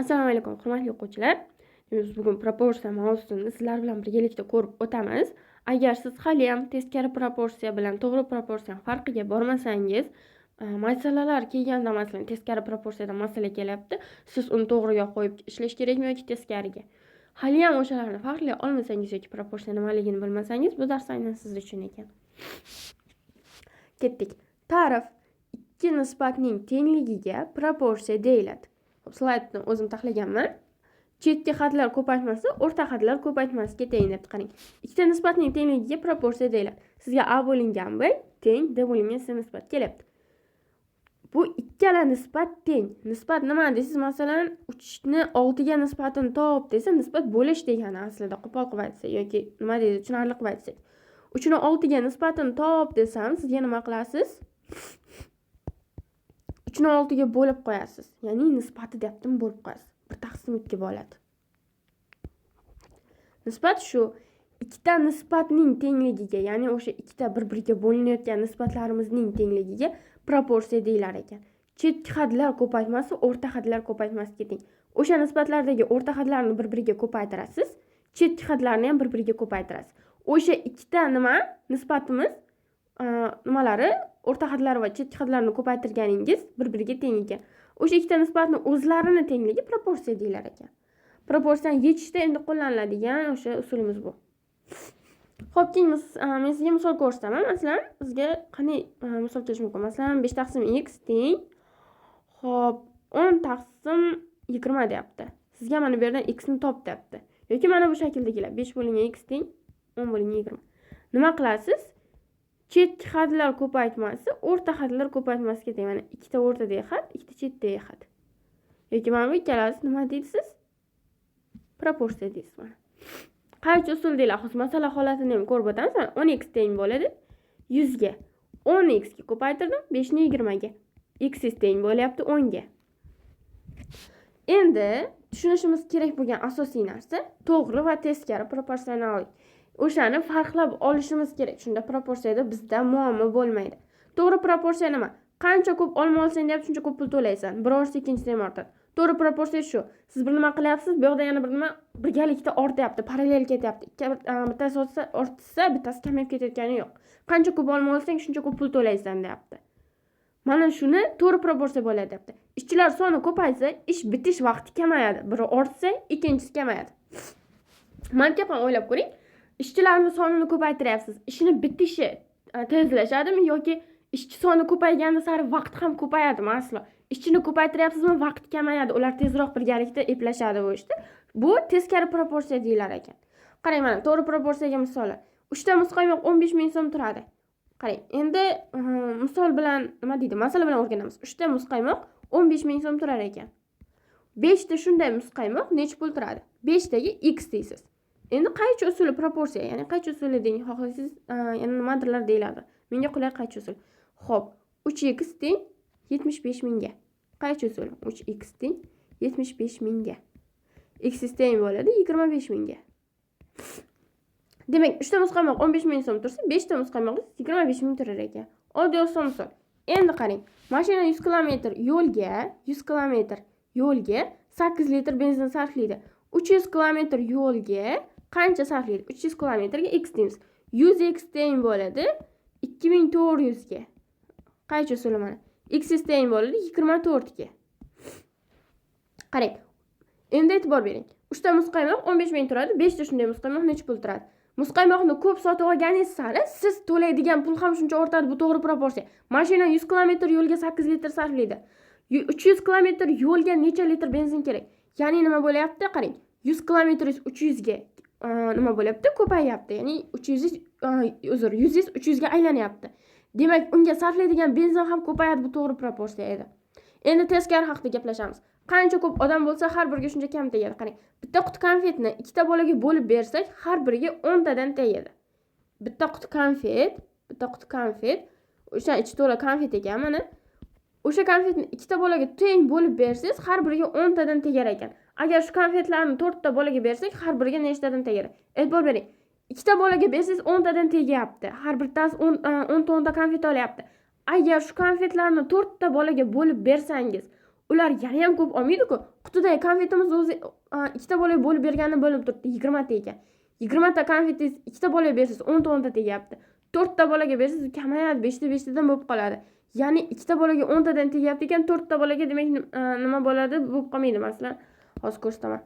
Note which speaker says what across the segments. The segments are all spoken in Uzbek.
Speaker 1: Assalomu alaykum, hurmatli o'quvchilar. Biz bugun proporsiya mavzusini sizlar bilan birgalikda ko'rib o'tamiz. Agar siz haliyam teskari proporsiya bilan to'g'ri proporsiyani farqiga bormasangiz, masalalar kelganda, masalan, teskari proporsiyadan masala kelyapti, siz uni to'g'riga qo'yib ishlash kerakmi yoki teskariga? Haliyam o'shalarni farqlay olmasangiz yoki proporsiya nimaligini bilmasangiz, bu dars aynan siz uchun ekan. Ketdik. Ta'rif: ikki nisbatning tengligiga proporsiya deyiladi. Slaydni o'zim taxlaganman. Chetki hadlar ko'paytmasi o'rta hadlar ko'paytmasiga teng deb qarang. Ikkita nisbatning tengligiga proporsiya deyiladi. Sizga a bo'lingan b teng d bo'lingan c nisbat kelyapti. Bu ikkala nisbat teng. Nisbat nima deysiz? Masalan, 3 ni 6 ga nisbatini top desa, nisbat bo'lish degani aslida, qo'pol qilib aytsak yoki nima deydi, tushunarli qilib aytsak. 3 ni 6 ga nisbatini top desam, sizga nima qilasiz? 3 ni 6 ga bo'lib qo'yasiz. Ya'ni nisbati deyaptimi, bo'lib qo'yasiz. 1 taqsim 2 bo'ladi. Nisbat shu ikkita nisbatning tengligiga, ya'ni o'sha ikkita bir-biriga bo'linayotgan nisbatlarimizning tengligiga proporsiya deyilar ekan. Chetki hadlar ko'paytmasi o'rta hadlar ko'paytmasiga teng. O'sha nisbatlardagi o'rta hadlarni bir-biriga ko'paytirasiz, chetki hadlarni ham bir-biriga ko'paytirasiz. O'sha ikkita nima nisbatimiz nimalari, o'rta hadlari va chetki hadlarni ko'paytirganingiz bir-biriga teng ekan. O'sha ikkita nisbatni o'zlarini tengligi proporsiya deyilar ekan. Proporsiyani yechishda endi qo'llaniladigan o'sha usulimiz bu. Xo'p, keyin men sizga misol ko'rsataman. Masalan, bizga qanday misol kelishi mumkin? Masalan, 5 taqsim x teng, xo'p, 10 taqsim 20 deyapti. Sizga mana bu yerdan x ni top deyapti. Yoki mana bu shaklda keladi. 5 bo'lingan x teng 10 bo'lingan 20. Nima qilasiz? Chetki hadlar ko'paytmasi o'rta hadlar ko'paytmasiga teng. Mana ikkita o'rtadagi had, ikkita chetdagi had. Yoki mana bu ikkalasi nima deysiz? Proporsiya deysiz mana. Qaychi usul deyiladi. Hozir masala holatini ham ko'rib o'tamiz. Mana 10 x teng bo'ladi 100 ga. 10 x ga ko'paytirdim, 5 ni 20 ga. X teng bo'lyapti 10 ga. Endi tushunishimiz kerak bo'lgan asosiy narsa to'g'ri va teskari proporsionallik. O'shani farqlab olishimiz kerak. Shunda proporsiyada bizda muammo bo'lmaydi. To'g'ri proporsiya nima? Qancha ko'p olma olsang deyapti, shuncha ko'p pul to'laysan. Biri ortsa, ikkinchisi ham ortadi. To'g'ri proporsiya shu. Siz bir nima qilyapsiz, bu yoqda yana bir nima birgalikda ortyapti, parallel ketyapti. Bittasi ortsa, bittasi kamayib ketayotgani yo'q. Qancha ko'p olma olsang, shuncha ko'p pul to'laysan deyapti. Mana shuni to'g'ri proporsiya bo'ladi deyapti. Ishchilar soni ko'paysa, ish bitish vaqti kamayadi. Biri ortsa, ikkinchisi kamayadi. Mana gap ham o'ylab ko'ring. Ishchilarni sonini ko'paytiryapsiz. Ishini bitishi tezlashadimi yoki ishchi soni ko'paygani sari vaqt ham ko'payadimi aslo? Ishchini ko'paytiryapsizmi, vaqt kamayadi. Ular tezroq birgalikda eplashadi bu ishni. Bu teskari proporsiya deyilar ekan. Qarang, mana to'g'ri proporsiyaga misollar. 3 ta muzqaymoq 15 ming so'm turadi. Qarang, endi misol bilan, nima deydi, masala bilan o'rganamiz. 3 ta muzqaymoq 15 ming so'm turar ekan. 5 ta shunday muzqaymoq necha pul turadi? 5 taga x deysiz. Endi qaychi usuli proporsiya, ya'ni qaychi usuli deng, xohlasangiz yana nimadirlar deyiladi. Menga qulay qaychi usul. Xo'p, 3x teng 75 mingga. Qaychi usul? 3x teng 75 mingga. X teng bo'ladi 25 mingga. Demak, 3 ta muzqaymoq 15 ming so'm tursa, 5 ta muzqaymoq 25 ming turar ekan. Oddiy oson misol. Endi qarang, mashina 100 kilometr yo'lga, 100 kilometr yo'lga 8 litr benzin sarflaydi. 300 kilometr yo'lga qancha sarflaydi? 300 kilometrga x deymiz. 100 x teng bo'ladi 2400 ga. Qaychi usuli mana? X teng bo'ladi 24 ga. Qarang. Endi e'tibor bering. 3 ta muzqaymoq 15 ming turadi, 5 ta shunday muzqaymoq necha pul turadi? Muzqaymoqni ko'p sotib olganingiz sari siz to'laydigan pul ham shuncha ortadi. Bu to'g'ri proporsiya. Mashina 100 kilometr yo'lga 8 litr sarflaydi. 300 kilometr yo'lga necha litr benzin kerak? Ya'ni nima bo'lyapti? Qarang, 100 kilometringiz 300 ga nima bo'lyapti? Ko'payyapti. Ya'ni 300, uzr, 100 300 ga aylanyapti. Demak, unga sarflaydigan benzin ham ko'payadi. Bu to'g'ri proporsiya edi. Endi teskari haqida gaplashamiz. Qancha ko'p odam bo'lsa, har biriga shuncha kam tegadi. Qarang, bitta quti konfetni ikkita bolaga bo'lib bersak, har biriga 10 tadan tegadi. Bitta quti konfet, bitta quti konfet, o'sha ichi to'la konfet ekan mana. O'sha konfetni ikkita bolaga teng bo'lib bersangiz, har biriga 10 tadan tegar ekan. Agar shu konfetlarni to'rtta bolaga bersak, har biriga nechtadan tegadi? E'tibor bering. Ikkita bolaga bersangiz 10 tadan tegyapti. Har bittasi 10 ta 10 ta konfet olyapti. Agar shu konfetlarni to'rtta bolaga bo'lib bersangiz, Ular yana ham ko'p olmaydi-ku. Qutidagi konfetimiz o'zi ikkita bolaga bo'lib bergani bo'lib turibdi, 20 ta ekan. 20 ta konfetingiz ikkita bolaga bersangiz 10 ta 10 ta tegyapti. 4 ta bolaga bersangiz kamayadi, 5 ta 5 tadan bo'lib qoladi. Ya'ni ikkita bolaga 10 tadan tegyapti ekan, 4 ta bolaga demak nima bo'ladi? Bo'lib qolmaydi masalan. Hozir ko'rsataman.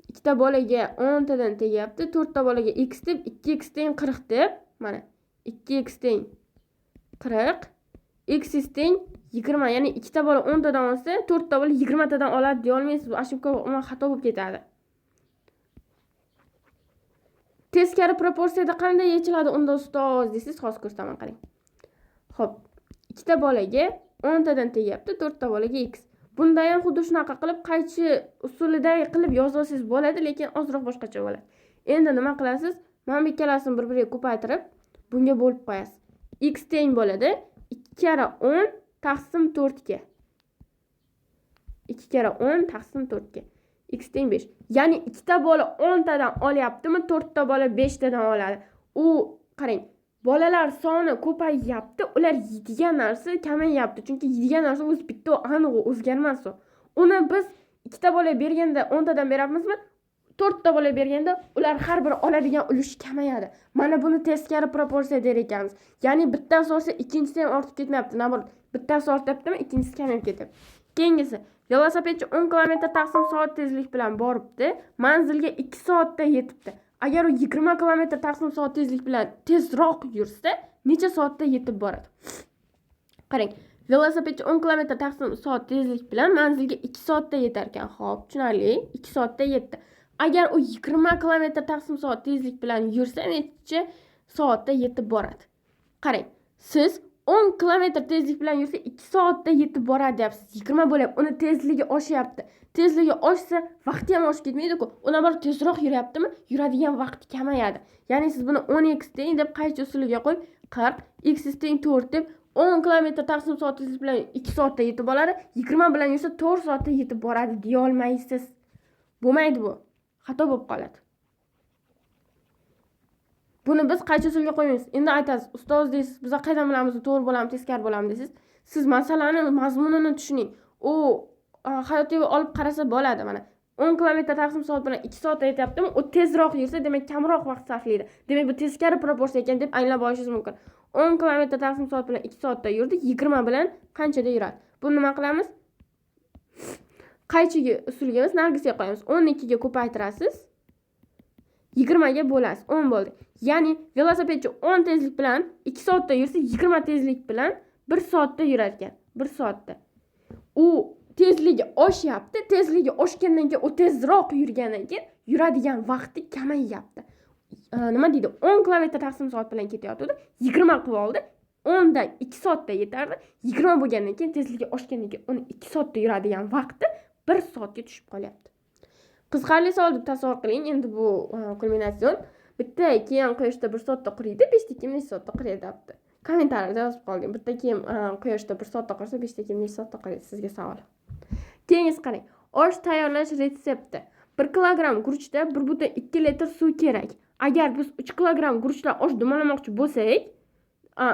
Speaker 1: Ikkita bolaga 10 tadan tegyapti, 4 ta bolaga x deb 2x teng 40 deb, mana 2x teng 40, x teng 20. Ya'ni ikkita bola 10 tadan olsa, 4 ta bola 20 tadan oladi deya olmaysiz. Bu ошибка, umuman xato bo'lib ketadi. Teskari proporsiyada qanday yechiladi unda ustoz deysiz, hozir ko'rsataman, qarang. Xo'p, ikkita bolaga 10 tadan tegyapti, 4 ta bolaga x. Bunda ham xuddi shunaqa qilib qaychi usulidagi qilib yozib olsangiz bo'ladi, lekin ozroq boshqacha bo'ladi. Endi nima qilasiz? Mana bu ikkalasini bir-biriga ko'paytirib, bunga bo'lib qo'yasiz. X teng bo'ladi 2 karra 10 taqsim 4 ga. 2 karra 10 taqsim 4 ga. X teng 5. Ya'ni ikkita bola 10 tadan olyaptimi, 4 ta bola 5 tadan oladi. U qarang, bolalar soni ko'payyapti, ular yeydigan narsa kamayyapti. Chunki yeydigan narsa o'zi bitta, aniq o'zgarmas u. Uni biz ikkita bola berganda 10 tadan beramizmi? 4 ta bola berganda ular har biri oladigan ulushi kamayadi. Mana buni teskari proporsiya der ekanmiz. Ya'ni bittasi ortsa ikkinchisi ham ortib ketmayapti. Naborot, bittasi ortyaptimi, ikkinchisi kamayib ketyapti. Keyingisi, velosipedchi 10 kilometr taqsim soat tezlik bilan boribdi, manzilga 2 soatda yetibdi. Agar u 20 kilometr taqsim soat tezlik bilan tezroq yursa, necha soatda yetib boradi? Qarang, velosipedchi 10 kilometr taqsim soat tezlik bilan manzilga 2 soatda yetar ekan. Xo'p, tushunarli, 2 soatda yetdi. Agar u 20 kilometr taqsim soat tezlik bilan yursa, necha soatda yetib boradi? Qarang, siz 10 kilometr tezlik bilan yursa 2 soatda yetib boradi deyapsiz. 20 bo'lyapti. Uni tezligi oshyapti. Tezligi oshsa, vaqti ham oshib ketmaydi-ku. U naborot tezroq yuryaptimi? Yuradigan vaqti kamayadi. Ya'ni siz buni 10x teng deb qaychi usuliga qo'yib 40, x teng 4 deb 10 kilometr taqsim soat tezlik bilan 2 soatda yetib boradi, 20 bilan yursa 4 soatda yetib boradi deya olmaysiz. Bo'lmaydi bu. Xato bo'lib qoladi. Buni biz qaychi usulga qo'ymaymiz. Endi aytasiz, ustoz deysiz, biz qayerdan bilamiz to'g'ri bo'ladimi, teskari bo'ladimi deysiz. Siz masalani mazmunini tushuning. U hayotiy olib qarasa bo'ladi mana. 10 kilometr taqsim soat bilan 2 soatda yetyaptimi? U tezroq yursa, demak kamroq vaqt sarflaydi. Demak bu teskari proporsiya ekan deb anglab olishingiz mumkin. 10 kilometr taqsim soat bilan 2 soatda yurdi, 20 bilan qanchada yuradi? Buni nima qilamiz? Qaychiga usulga emas, nargisiga qo'yamiz. 12 ga ko'paytirasiz. 20 ga bo'lasiz. 10 bo'ldi. Ya'ni velosipedchi 10 tezlik bilan 2 soatda yursa, 20 tezlik bilan 1 soatda yurar ekan. 1 soatda. U tezligi oshyapti. Tezligi oshgandan keyin u tezroq yurgandan keyin yuradigan vaqti kamayyapti. Nima deydi? 10 kilometr taqsim soat bilan ketayotgandi. 20 qilib oldi. 10 dan 2 soatda yetardi. 20 bo'lgandan keyin tezligi oshgandan keyin uni 2 soatda yuradigan vaqti 1 soatga tushib qolyapti. Qiziqarli savol deb tasavvur qiling. Endi bu kulminatsion. Bitta kiyim quyoshda 1 soatda quriydi, 5 ta kiyim necha soatda quriydi debdi. Kommentariyada yozib qoldim. Bitta kiyim quyoshda 1 soatda qursa, 5 ta kiyim necha soatda quriydi? Sizga savol. Keyingisi qarang. Osh tayyorlash retsepti. 1 kilogramm guruchda 1,2 litr suv kerak. Agar biz 3 kilogramm guruchdan osh dumalamoqchi bo'lsak,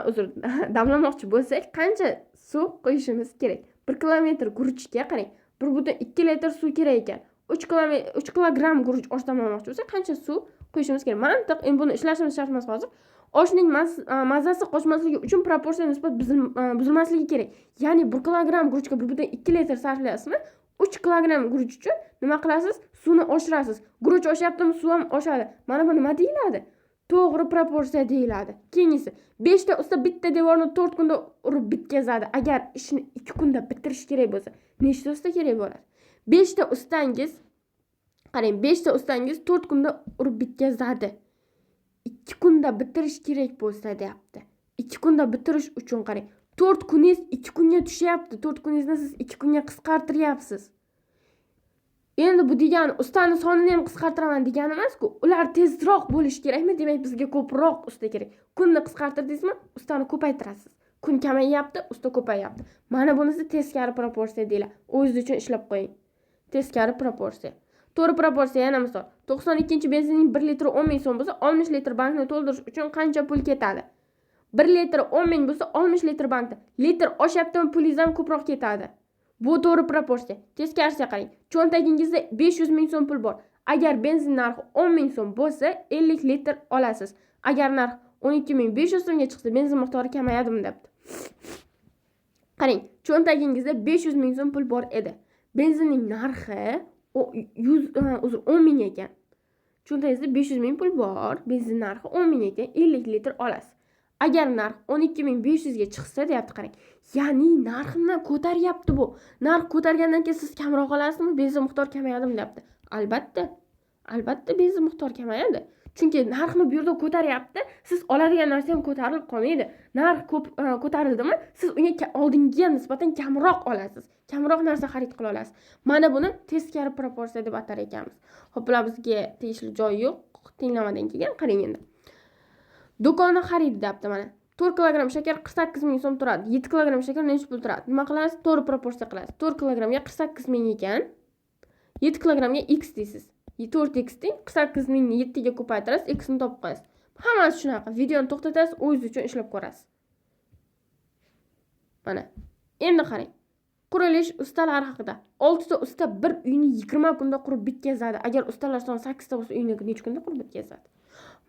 Speaker 1: uzr, damlamoqchi bo'lsak, qancha suv quyishimiz kerak? 1 kilometr guruchga qarang, 1,2 litr suv kerak ekan. 3 kilometr 3 kilogramm guruch osh damlamoqchi bo'lsak, qancha suv quyishimiz kerak? Mantiq, endi buni ishlashimiz shart emas hozir. Oshning mazasi qochmasligi uchun proporsiya nisbat buzilmasligi kerak. Ya'ni 1 kilogramm guruchga 1,2 litr sarflayapsizmi? 3 kilogramm guruch uchun nima qilasiz? Suvni oshirasiz. Guruch oshyaptimi, suv ham oshadi. Mana bu nima deyiladi? To'g'ri proporsiya deyiladi. Keyingisi, 5 ta usta bitta devorni 4 kunda urib bitkazadi. Agar ishni 2 kunda bitirish kerak bo'lsa, nechta usta kerak bo'ladi? 5 ta ustangiz, qarang, 5 ta ustangiz 4 kunda urib bitkazadi. 2 kunda bitirish kerak bo'lsa deyapti. 2 kunda bitirish uchun qarang, 4 kuningiz 2 kunga tushyapti. 4 kuningizni siz 2 kunga qisqartiryapsiz. Endi bu degani ustani sonini ham qisqartiraman degani emas-ku. Ular tezroq bo'lishi kerakmi? Demak, bizga ko'proq usta kerak. Kunni qisqartirdingizmi? Ustani ko'paytirasiz. Kun kamayyapti, usta ko'payyapti. Mana bunisi teskari proporsiya deyiladi. O'zingiz uchun ishlab qo'ying. Teskari proporsiya. To'g'ri proporsiya yana misol. 92-benzinning 1 litri 10 ming so'm bo'lsa, 60 litr bankni to'ldirish uchun qancha pul ketadi? 1 litri 10 ming bo'lsa, 60 litr bankda. Litr oshyaptimi, pulingiz ham ko'proq ketadi. Bu to'g'ri proporsiya. Teskarisiga qarang. Cho'ntagingizda 500 ming so'm pul bor. Agar benzin narxi 10 ming so'm bo'lsa, 50 litr olasiz. Agar narx 12 500 so'mga chiqsa, benzin miqdori kamayadimi debdi. Qarang, cho'ntagingizda 500 ming so'm pul bor edi. Benzinning narxi 100, uzr, 10 ming ekan. Cho'ntagingizda 500 ming pul bor, benzin narxi 10 ming ekan, 50 litr olasiz. Agar narx 12 500 ga chiqsa deyapti, qarang. Ya'ni narxni ko'taryapti bu. Narx ko'targandan keyin siz kamroq olasizmi, benzin miqdori kamayadimi deyapti. Albatta. Albatta benzin miqdori kamayadi. Chunki narxni bu yerda ko'taryapti, siz oladigan narsa ham ko'tarilib qolmaydi. Narx ko'p ko'tarildimi, siz unga oldingiga nisbatan kamroq olasiz. Kamroq narsa xarid qila olasiz. Mana buni teskari proporsiya deb atar ekanmiz. Xo'p, bular bizga tegishli joyi yo'q. Tenglamadan kelgan. Qarang endi. Do'konni xaridi deyapti mana. 4 kilogramm shakar 48 ming so'm turadi. 7 kilogramm shakar necha pul turadi? Nima qilasiz? To'g'ri proporsiya qilasiz. 4 kilogrammga 48 ming ekan. 7 kilogrammga x deysiz. 4x deng, 48 mingni 7 ga ko'paytirasiz, x ni topib qo'yasiz. Hammasi shunaqa. Videoni to'xtatasiz, o'zingiz uchun ishlab ko'rasiz. Mana. Endi qarang. Qurilish ustalari haqida. 6 ta usta bir uyni 20 kunda qurib bitkazadi. Agar ustalar soni 8 ta bo'lsa, uyni necha kunda qurib bitkazadi?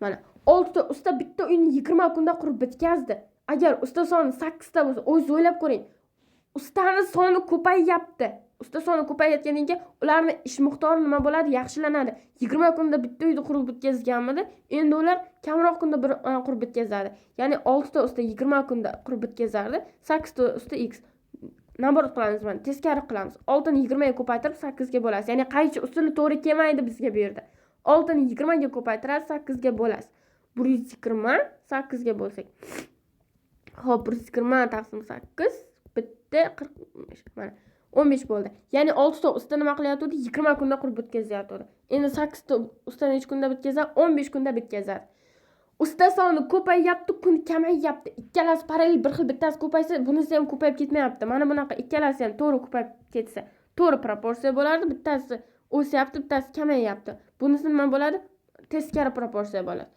Speaker 1: Mana 6 ta usta bitta uyni 20 kunda qurib bitkazdi. Agar usta soni 8 ta bo'lsa, o'zingiz o'ylab ko'ring. Ustani soni ko'payyapti. Usta soni ko'payayotgandan keyin ularni ish miqdori nima bo'ladi? Yaxshilanadi. 20 kunda bitta uyni qurib bitkazganmidi? Endi ular kamroq kunda bir qurib bitkazadi. Ya'ni 6 ta usta 20 kunda qurib bitkazardi. 8 ta usta x. Наоборот qilamiz mana, teskari qilamiz. 6 ni 20 ga ko'paytirib 8 ga bo'lasiz. Ya'ni qaychi usuli to'g'ri kelmaydi bizga bu yerda. 6 ni 20 ga ko'paytirasiz, 8 ga bo'lasiz. 120 8 ga bo'lsak. Xo'p, 120 taqsim 8 bitta 45, mana 15 bo'ldi. Ya'ni 6 ta usta nima qilyotgandi? 20 kunda qurib bitkazayotgandi. Endi 8 ta usta necha kunda bitkazadi? 15 kunda bitkazadi. Usta soni ko'payyapti, kun kamayyapti. Ikkalasi parallel bir xil, bittasi ko'paysa, bunisi ham ko'payib ketmayapti. Mana bunaqa ikkalasi ham to'g'ri ko'payib ketsa, to'g'ri proporsiya bo'lardi. Bittasi o'syapti, bittasi kamayyapti. Bunisi nima bo'ladi? Teskari proporsiya bo'ladi.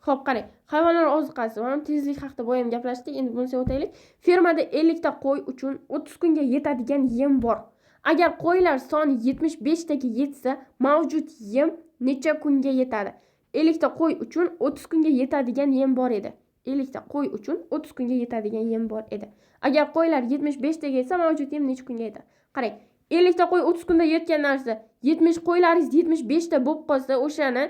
Speaker 1: Xo'p, qarang. Hayvonlar ozuqasi va tezlik haqida boya ham gaplashdik. Endi bunisiga o'taylik. Fermada 50 ta qo'y uchun 30 kunga yetadigan yem bor. Agar qo'ylar soni 75 taga yetsa, mavjud yem necha kunga yetadi? 50 ta qo'y uchun 30 kunga yetadigan yem bor edi. 50 ta qo'y uchun 30 kunga yetadigan yem bor edi. Agar qo'ylar 75 taga yetsa, mavjud yem necha kunga yetadi? Qarang, 50 ta qo'y 30 kunda yetgan narsa, 70 qo'ylaringiz 75 ta bo'lib qolsa, o'shani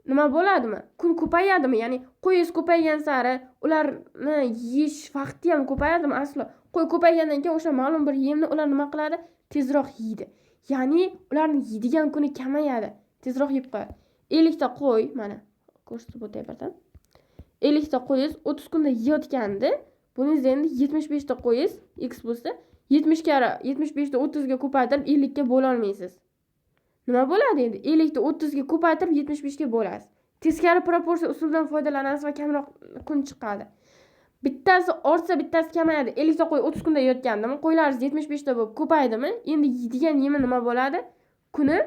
Speaker 1: nima bo'ladimi? Kun ko'payadimi? Ya'ni qo'yingiz ko'paygan sari ularni yeyish vaqti ham ko'payadimi? Aslo. Qo'y ko'paygandan keyin o'sha ma'lum bir yemni ular nima qiladi? Tezroq yeydi. Ya'ni ularni yeydigan kuni kamayadi. Tezroq yeb qo'yadi. 50 ta qo'y, mana ko'rsatib o'tay birdan. 50 ta qo'yingiz 30 kunda yeyotgandi. Buningiz endi 75 ta qo'yingiz x bo'lsa, 70 karra 75 ta 30 ga ko'paytirib 50 ga bo'la olmaysiz. Nima bo'ladi endi? 50 ta 30 ga ko'paytirib 75 ga bo'lasiz. Teskari proporsiya usulidan foydalanasiz va kamroq kun chiqadi. Bittasi ortsa, bittasi kamayadi. 50 ta qo'y 30 kunda yeyotgandimi? Qo'ylaringiz 75 ta bo'lib ko'paydimi? Endi yeydigan yemi nima bo'ladi? Kuni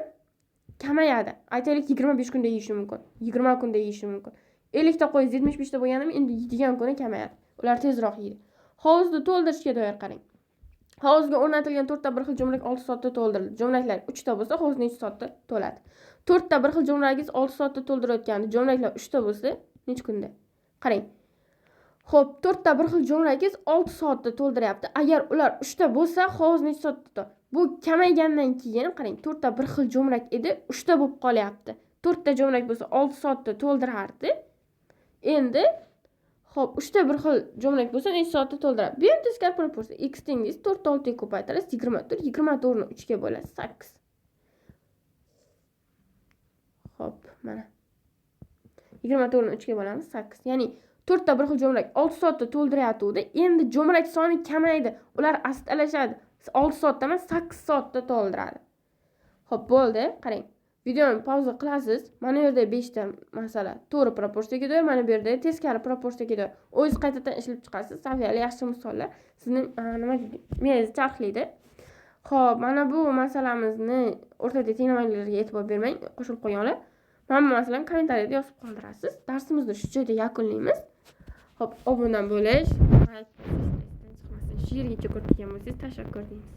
Speaker 1: kamayadi. Aytaylik, 25 kunda yeyishi mumkin. 20 kunda yeyishi mumkin. 50 ta qo'y 75 ta bo'lganimi, endi yeydigan kuni kamayadi. Ular tezroq yeydi. Hovuzni to'ldirishga doir qarang. Hovuzga o'rnatilgan 4 ta bir xil jo'mrak 6 soatda to'ldirildi. Jo'mraklar 3 ta bo'lsa, hovuz necha soatda to'ladi? 4 ta bir xil jo'mragingiz 6 soatda to'ldirayotgandi. Jo'mraklar 3 ta bo'lsa, necha kunda? Qarang. Xo'p, 4 ta bir xil jo'mragingiz 6 soatda to'ldiryapti. Agar ular 3 ta bo'lsa, hovuz necha soatda? Bu kamaygandan keyin, qarang, 4 ta bir xil jo'mrak edi, 3 ta bo'lib qolyapti. 4 ta jo'mrak bo'lsa 6 soatda to'ldirardi. Endi xo'p, 3 ta bir xil jo'mrak bo'lsa necha soatda to'ldiradi? Bu ham teskari proporsiya. X tengiz 4 ta 6 ga ko'paytirasiz, 24, 24 ni 3 ga bo'lasiz, 8. Xo'p, mana. 24 ni 3 ga bo'lamiz, 8. Ya'ni 4 ta bir xil jo'mrak 6 soatda to'ldirayotgandi. Endi jo'mrak soni kamaydi. Ular astalashadi. 6 soatda emas, 8 soatda to'ldiradi. Xo'p, bo'ldi. Qarang. Videoni pauza qilasiz. Mana bu yerda 5 ta masala to'g'ri proporsiyaga doir, mana bu yerda teskari proporsiyaga doir. O'zingiz qaytadan ishlab chiqasiz. Saviyali yaxshi misollar sizni nima deydi, miyangizni charxlaydi. Xo'p, mana bu masalamizni o'rtada tenglamalarga e'tibor bermang, qo'shilib qo'yinglar. Mana bu masalani kommentariyada yozib qoldirasiz. Darsimizni shu joyda yakunlaymiz. Xo'p, obuna bo'lish, like bosish esdan chiqmasin. Shu yergacha ko'rib kelgan bo'lsangiz, tashakkur deymiz.